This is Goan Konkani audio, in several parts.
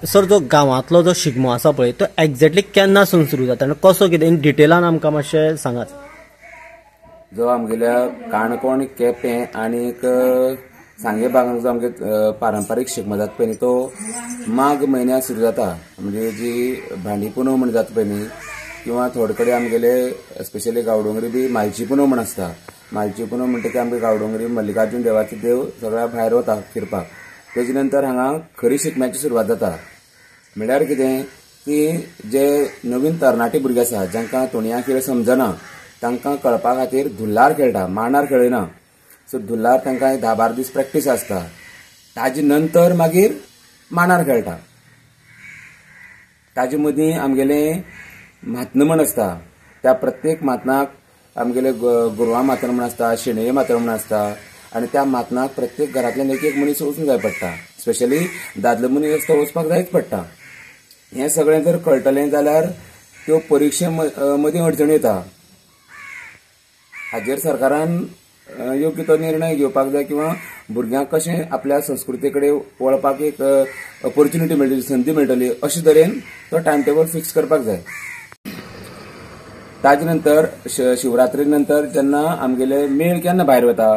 सर, जो गांवांतलो जो शिगमो आसा पळय तो एक्झॅक्टली केन्ना सून सुरू जाता आनी कसो कितें डिटेलान आमकां मातशें सांगात. जो आमगेल्या काणकोण, केपें आनीक सांगे भागांत जो आमगे पारंपारीक शिगमो जाता पळय न्ही तो माघ म्हयन्याक सुरू जाता. म्हणजे जी भांडी पुनव म्हण जाता पळय न्ही, किंवा थोडे कडेन आमगेले स्पेशली गांवडोंगरी बी मालची पुनव म्हण आसता. मालची पुनव म्हणटकीर आमगे गांवडोंगरी मल्लिकार्जून देवाचो देव सगळ्या भायर वता फिरपाक. तेजे नंतर हांगा खरी शिगम्याची सुरवात जाता. म्हणल्यार कितें की जे नवीन तरणाटे भुरगे आसा जांकां तोणया खेळ समजना तांकां कळपा खातीर धुल्लार खेळटा, मांडार खेळना. सो धुल्लार तांकां 10-12 दीस प्रॅक्टीस आसता. ताजे नंतर मागीर मांडार खेळटा. ताजे मदीं आमगेलें म्हात्न म्हण आसता. त्या प्रत्येक म्हात्नाक आमगेले गोरवां म्हात्न म्हण आसता, शेणये म्हात्न म्हण आसता आनी त्या म्हात्नाक प्रत्येक घरांतल्यान एक एक मनीस वचूंक जाय पडटा. स्पेशली दादलो मनीस आसता वचपाक जायच पडटा. हें सगळें जर कळटलें जाल्यार त्यो परिक्षे मदीं अडचणी येता. हाजेर सरकारान योग्य तो निर्णय घेवपाक जाय किंवा भुरग्यांक कशें आपल्या संस्कृती कडेन वळपाक एक ऑपॉर्च्युनिटी मेळटली, संदी मेळटली अशे तरेन तो टायम टेबल फिक्स करपाक जाय. ताजे नंतर शिवरात्री नंतर जेन्ना आमगेले मेळ केन्ना भायर वता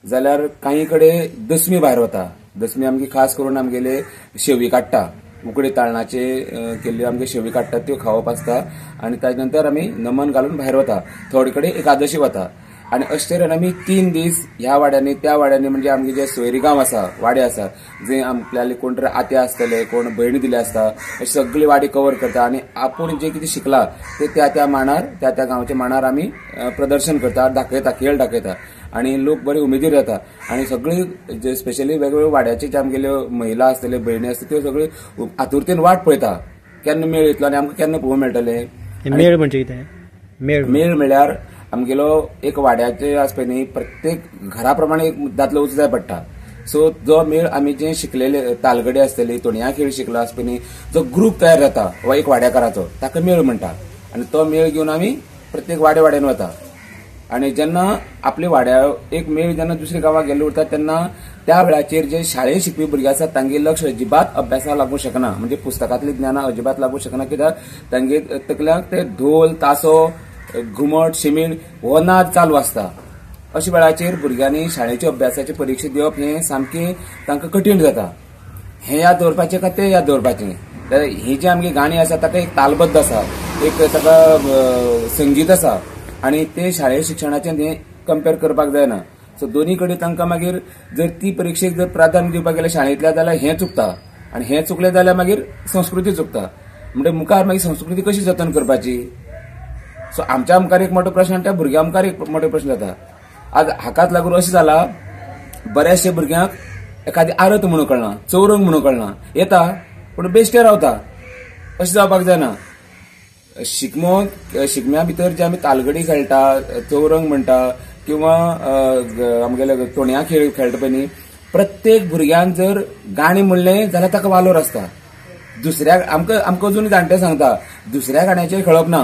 जाल्यार कांय कडेन दसमी भायर वता. दसमी आमगे खास करून आमगेले शेवी काडटा, उकडे ताळणाचे केल्ल्यो आमगे शेवी काडटा त्यो खावप आसता आनी ताजे नंतर आमी नमन घालून भायर वता. थोडे कडेन एकादशी वता आनी अशे तरेन आमी 3 दीस ह्या वाड्यांनी त्या वाड्यांनी, म्हणजे आमगे जे सोयरी गांव आसा, वाडे आसा, जे आपल्याले कोण तरी आते आसतले, कोण भयणी दिले आसता, अशे सगळी वाडी कवर करता आनी आपूण जे कितें शिकला ते त्या त्या मांडार, त्या त्या गांवच्या मांडार आमी प्रदर्शन करता, दाखयता, खेळ दाखयता आनी लोक बरे उमेदीर जाता. आनी सगळी जे स्पेशली वेगवेगळ्या वाड्याचे जे आमगेल्यो महिला आसतल्यो, भयणी आसतल्यो, त्यो सगळी आतुरतेन वाट पळयता केन्ना मेळ येतलो आनी आमकां केन्ना पळोवंक मेळटलें. मेळ म्हणजे कितें? मेळ म्हळ्यार आमगेलो एक वाड्याचे आसा पळय न्ही प्रत्येक घरा प्रमाणे एक दादलो वचूंक जाय पडटा. सो जो मेळ आमी जे शिकलेले तालगडे आसतले, तोणया खेळ शिकलो आसा पळय न्ही, जो ग्रूप तयार जाता वा एक वाड्याकाराचो ताका मेळ म्हणटा आनी तो मेळ घेवन आमी प्रत्येक वाड्या वाड्यान वता. आनी जेन्ना आपले वाड्या एक मेळ जेन्ना दुसऱ्या गांवाक गेल्ले उरता तेन्ना त्या वेळाचेर जे शाळेंत शिकपी भुरगे आसात तांगे लक्ष अजिबात अभ्यासाक लागूंक शकना, म्हणजे पुस्तकांतली ज्ञानां अजिबात लागूंक शकना. कित्याक तांगे तकल्यांक ते ढोल, तासो, घुमट, शिमीण हो नाद चालू आसता. अशा वेळाचेर भुरग्यांनी शाळेच्या अभ्यासाची परिक्षा दिवप हें सामकें तांकां कठीण जाता. हें याद दवरपाचें काय तें याद दवरपाचें? ही जी आमची गाणी आसा ताका एक तालबद्ध आसा, एक ताका संगीत आसा आनी ते शाळेय शिक्षणाचें हें कंपेर करपाक जायना. सो दोनी कडेन तांकां मागीर जर ती परिक्षेक जर प्राधान्य दिवपाक गेलें शाळेंतल्या जाल्यार हें चुकता आनी हें चुकलें जाल्यार मागीर संस्कृती चुकता. म्हणजे मुखार मागीर संस्कृती कशी जतन करपाची? सो आमच्या मुखार एक मोठो प्रश्न आनी त्या भुरग्यां मुखार एक मोठो प्रश्न जाता. आज हाकाच लागून अशें जाला बऱ्याचशे भुरग्यांक एखादी आरत म्हणून कळना, चौरंग म्हणून कळना, येता पूण बेश्टे रावता. अशें जावपाक जायना. शिगमो शिगम्या भितर जे आमी तालगडी खेळटा, चौरंग म्हणटा किंवा आमगेले तोणया खेळ खेळटा पळय न्ही, प्रत्येक भुरग्यान जर गाणें म्हणलें जाल्यार ताका वालोर आसता. दुसऱ्या आमकां आमकां अजून जाणटे सांगता दुसऱ्या गाण्याचेर खेळप ना,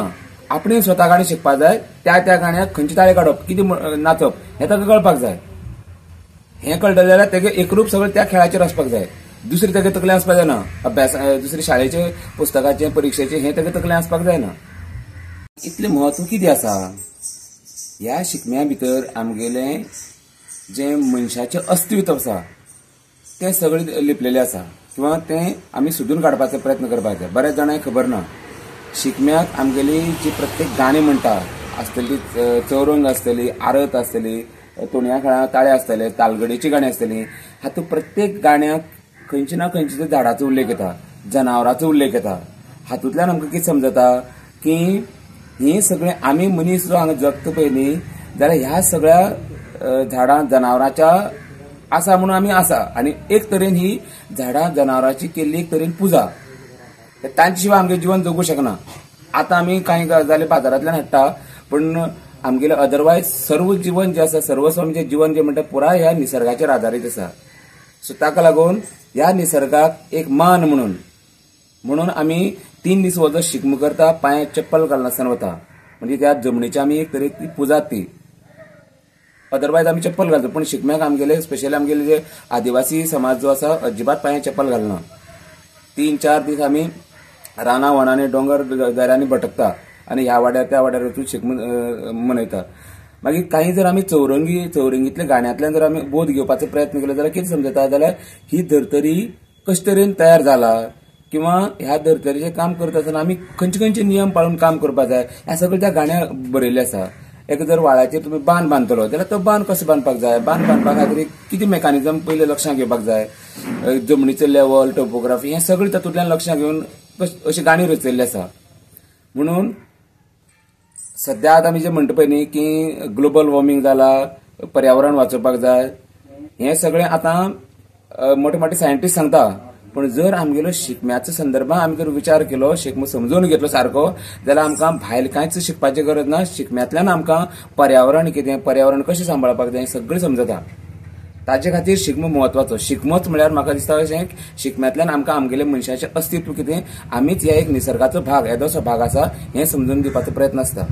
आपणे स्वता गाणें शिकपाक जाय, त्या त्या गाण्याक खंयची ताळी काडप, कितें नाचप हें ताका कळपाक जाय. हें कळटलें जाल्यार तेगे एकरूप सगळें त्या खेळाचेर आसपाक जाय. दुसरे तेगे तकलें आसपाक जायना, अभ्यास दुसरे शाळेचे पुस्तकाचे परिक्षेचे हें तेगे तकलें आसपाक जायना. इतलें म्हत्व कितें आसा? ह्या शिगम्या भितर आमगेलें जें मनशाचें अस्तित्व आसा तें सगळें लिपलेलें आसा किंवा तें आमी सोदून काडपाचो प्रयत्न करपाक जाय. बऱ्याच जाणांक खबर ना शिगम्याक आमगेली जी प्रत्येक गाणी म्हणटा आसतली, चौरंग आसतली, आरत आसतली, तोणया खेळा ताळे आसतले, तालगडीची गाणी आसतली, हातूंत प्रत्येक गाण्याक खंयचे ना खंयचे झाडाचो उल्लेख येता, जनावराचो उल्लेख येता. हातूंतल्यान आमकां कितें समजता की ही सगळें आमी मनीस जो हांगा जगता पळय न्ही जाल्यार ह्या सगळ्या झाडां जनावरांच्या आसा म्हणून आमी आसा आनी एक तरेन ही झाडां जनावरांची केल्ली एक तरेन पुजा, तांचे शिवाय आमगें जिवन जगूं शकना. आतां आमी कांय गजाली बाजारांतल्यान हाडटा पूण आमगेलें अदरवायज सर्व जिवन जें आसा, सर्वस्व आमचें जिवन जें म्हणटा पुराय ह्या निसर्गाचेर आदारीत आसा. सो ताका लागून ह्या निसर्गाक एक मान म्हणून म्हणून आमी 3 दीस हो जो शिगमो करता पांयार चप्पल घालनासतना वता, म्हणजे त्या जमनीची आमी एक तरेची पुजा ती. अदरवायज आमी चप्पल घालता पूण शिगम्याक आमगेले स्पेशली आमगेले जे आदिवासी समाज जो आसा अजिबात पांयार चप्पल घालना. 3-4 दीस आमी रानां वनांनी दोंगर दऱ्यांनी भटकता आनी ह्या वाड्यार त्या वाड्यार वचून शिगमो मनयता. मागीर काही जर आमी चौरंगीतल्या गाण्यांतल्यान जर आमी बोध घेवपाचो प्रयत्न केलो जाल्यार कितें समजता जाल्यार ही धर्तरी कशे तरेन तयार जाला किंवा ह्या धर्तरेचें काम करता आसतना आमी खंयचे खंयचे नियम पाळून काम करपाक जाय ह्या सगळें त्या गाण्यार बरयल्लें आसा. एक जर व्हाळाचेर तुमी बांद बांदतलो जाल्यार तो बांद कसो बांदपाक जाय, बांद बांदपा खातीर कितें मेकॅनिजम पयलीं लक्षांत घेवपाक जाय, जमनीचो लेवल, टोपोग्राफी हें सगळें तातूंतल्यान लक्षांत घेवन अशी गाणी रचयल्ली आसा. म्हणून सद्या आतां आमी जें म्हणटा पळय न्ही की ग्लोबल वॉर्मिंग जाला, पर्यावरण वाचोवपाक जाय, हें सगळें आतां मोठे मोठे सायंटिस्ट सांगता. पूण जर आमगेलो शिगम्याच्या संदर्भात आमी जर विचार केलो, शिगमो समजून घेतलो सारको जाल्यार आमकां भायर कांयच शिकपाची गरज ना. शिगम्यांतल्यान आमकां पर्यावरण कितें, पर्यावरण कशें सांबाळपाक जाय हें सगळें समजता. ताजे खातीर शिगमो म्हत्वाचो. शिगमोच म्हळ्यार म्हाका दिसता अशें शिगम्यांतल्यान आमकां आमगेले मनशाचें अस्तित्व कितें, आमीच ह्या एक निसर्गाचो भाग, येदोसो भाग आसा हें समजून दिवपाचो प्रयत्न आसता.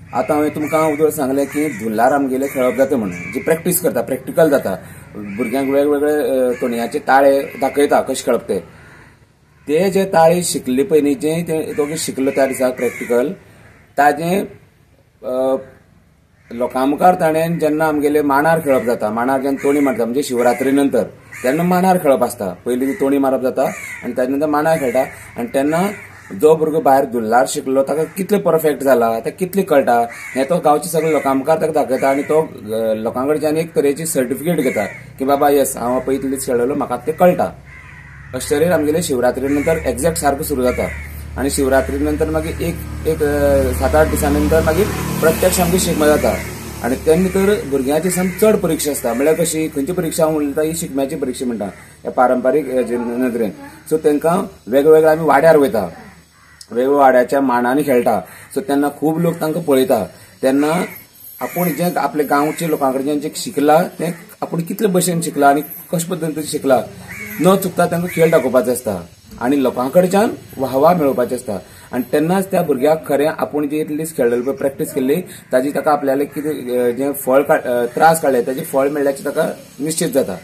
आतां हांवें तुमकां उदळ सांगलें की धुल्लार आमगेले खेळप जाता म्हणून, जी प्रॅक्टीस करता, प्रॅक्टिकल जाता, भुरग्यांक वेगवेगळे तोणयाचे ताळे दाखयता कशें खेळप ते. ते जे ताळे शिकले पळय न्ही, जे ते दोगे शिकलो त्या दिसा प्रॅक्टिकल, ताजें लोकां मुखार ताणें जेन्ना आमगेले मांडार खेळप जाता, मांडार जेन्ना तोणी मारता म्हणजे शिवरात्री नंतर तेन्ना मांडार खेळप आसता. पयलीं तोणी मारप जाता आनी ताजे नंतर मांडार खेळटा आनी तेन्ना जो भुरगो भायर धुल्लार शिकलो ताका कितले परफेक्ट जाला, ताका कितले कळटा हें तो गांवचे सगळे लोकां मुखार ताका दाखयता आनी तो लोकां कडच्यान एक तरेची सर्टिफिकेट घेता की बाबा येस हांव पळय इतले दीस खेळ्ळो, म्हाका तें कळटा. अशे तरेन आमगेले शिवरात्री नंतर एग्जॅक्ट सारको सुरू जाता आनी शिवरात्री नंतर मागीर एक एक 7-8 दिसां नंतर मागीर प्रत्यक्ष आमची शिगमो जाता. आनी तेन्ना तर भुरग्यांची सामकी चड परिक्षा आसता. म्हळ्यार कशी खंयची परिक्षा हांव उलयता ही शिगम्याची परिक्षा म्हणटा ह्या पारंपारीक नदरेन. सो तांकां वेगवेगळे आमी वाड्यार वयता, वेगवेगळ्या वाड्याच्या मांडांनी खेळटा. सो तेन्ना खूब लोक तांकां पळयता. तेन्ना आपूण जें आपल्या गांवच्या लोकां कडच्यान जें शिकला तें आपूण कितले भशेन शिकला आनी कशे पद्दतीन शिकला न चुकता तांकां खेळ दाखोवपाचो आसता आनी लोकां कडच्यान वाहवा मेळोवपाची आसता. आनी तेन्नाच त्या भुरग्याक खरें आपूण जे इतले दीस खेळ्ळेले पळय, प्रॅक्टीस केल्ली, ताजी ताका आपल्याला कितें जें फळ त्रास काडले ताजें फळ मेळ्ळ्याचें ताका निश्चित जाता.